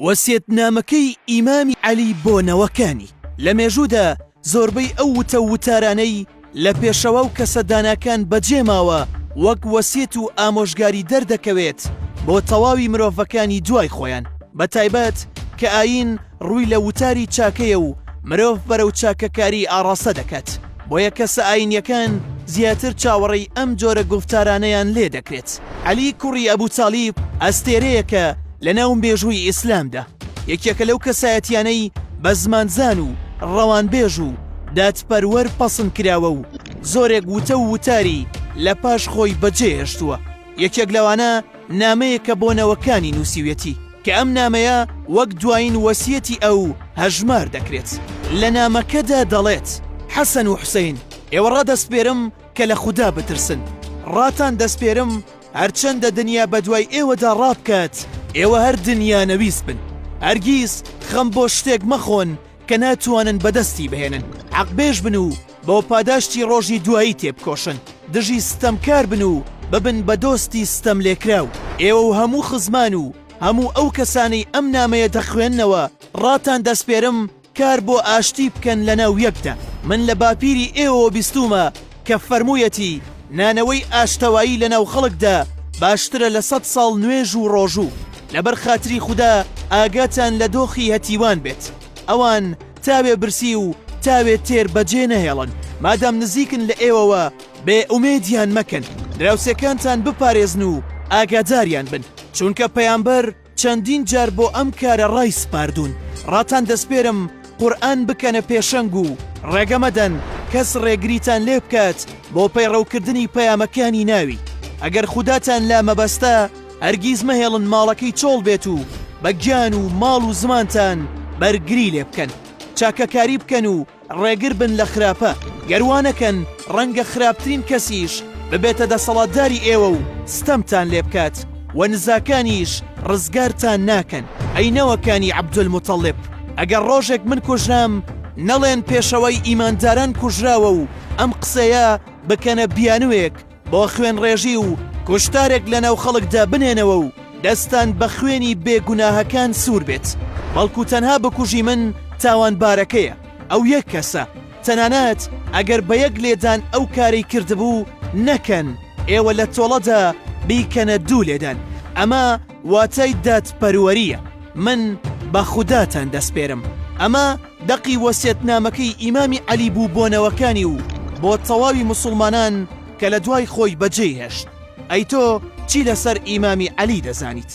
وەسیەتنامەکەی ئیمامی عەلی بۆ نەوەکانی. لە مێژوودا زۆربەی ئەو وتە و وتارانەی لە پێشەوا و کەسە داناکان بەجێ ماوە وەک وەسیەت و ئامۆژگاری دەردەکەوێت بۆ تەواوی مرۆڤەکانی دوای خۆیان بەتایبەت کە ئایین ڕووی لە وتاری چاکەیە و مرۆڤ بەرەو چاکەکاری ئاڕاستە دەکات، بۆیە کەسە ئایینیەکان زیاتر چاوەڕێی ئەم جۆرە گوفتارانەیان لێ دەکرێت. عەلی کوڕی ئەبو تالیب ئەستێرەیەکە لەناو مێژووی ئیسلامدا، یەکێکە لەو کەسایەتیانەی بە زمانزان و ڕەوانبێژ و دادپەروەر پەسند کراوە و زۆرێک وتە و وتاری لە پاش خۆی بەجێهێشتووە، یەکێک لەوانە نامەیەکە بۆ نەوەکانی نووسیویەتی کە ئەم نامەیە وەک دوایین وەسیەتی ئەو هەژمار دەکرێت. لە نامەکەدا دەڵێت، حەسەن و حوسەین، ئێوە ڕادەسپێرم کە لە خودا بترسن، ڕاتان دەسپێرم هەرچەندە دنیا بەدوای ئێوەدا ڕابکات، ئێوە هەر دنیانەویست بن، هەرگیز خەم بۆ شتێک مەخۆن کە ناتوانن بەدەستی بهێنن، حەقبێژ بن و بۆ پاداشتی ڕۆژی دوایی تێبکۆشن، دژی ستەمکار بن و ببن بە دۆستی ستەملێکراو، ئێوە و هەموو خزمان و هەموو ئەو کەسانەی ئەم نامەیە دەخوێننەوە ڕاتان دەسپێرم کار بۆ ئاشتی بکەن لەناو یەکدا، من لە باپیری ئێوەوە بیستوومە کە فەرموویەتی، نانەوەی ئاشتەوایی لەناو خەڵکدا باشترە لە سەت ساڵ نوێژ و ڕۆژوو، لەبەر خاتری خودا ئاگاتان لە دۆخی هەتیوان بێت، ئەوان تاوێ برسی و تاوێ تێر بەجێ نەهێڵن، مادام نزیکن لە ئێوەوە بێ ئومێدیان مەکەن، دراوسێکانتان بپارێزن و ئاگاداریان بن، چونکە پەیامبەر چەندین جار بۆ ئەم کارە ڕایسپاردوون، ڕاتان دەسپێرم قورئان بکەنە پێشەنگ و ڕێگە مەدەن کەس ڕێگریتان لێ بکات بۆ پەیڕەوکردنی پەیامەکانی ناوی، ئەگەر خوداتان لا مەبەستە هەرگیز مەهێڵن ماڵەکەی چۆڵ بێت و بە گیان و ماڵ و زمانتان بەرگری لێ بکەن، چاکەکاری بکەن و ڕێگر بن لە خراپە، گەر وا نەکەن ڕەنگە خراپترین کەسیش ببێتە دەسەڵاتداری ئێوە و ستەمتان لێ بکات و نزاکانیش ڕزگارتان ناکەن. ئەی نەوەکانی عەبدولموتەڵیب، ئەگەر ڕۆژێک من کوژرام نەڵێن پێشەوای ئیمانداران کوژراوە و ئەم قسەیە بکەنە بیانووێک بۆ خوێنڕێژی و کوشتارێک لەناو خەڵکدا بنێنەوە و دەستان بە خوێنی بێ گوناهەکان سوور بێت، بەڵکو تەنها بکوژی من تاوانبارەکەیە، ئەو یەک کەسە، تەنانەت ئەگەر بە یەک لێدان ئەو کارەی کردبوو، نەکەن ئێوە لە تۆڵەدا بیکەنە دوو لێدان، ئەمە واتای دادپەروەرییە، من بە خوداتان دەسپێرم، ئەمە دەقی وەسیەتنامەکەی ئیمامی عەلی بوو بۆ نەوەکانی و بۆ تەواوی موسوڵمانان کە لە دوای خۆی بەجێی هێشت. ئەی تۆ چی لەسەر ئیمامی عەلی دەزانیت؟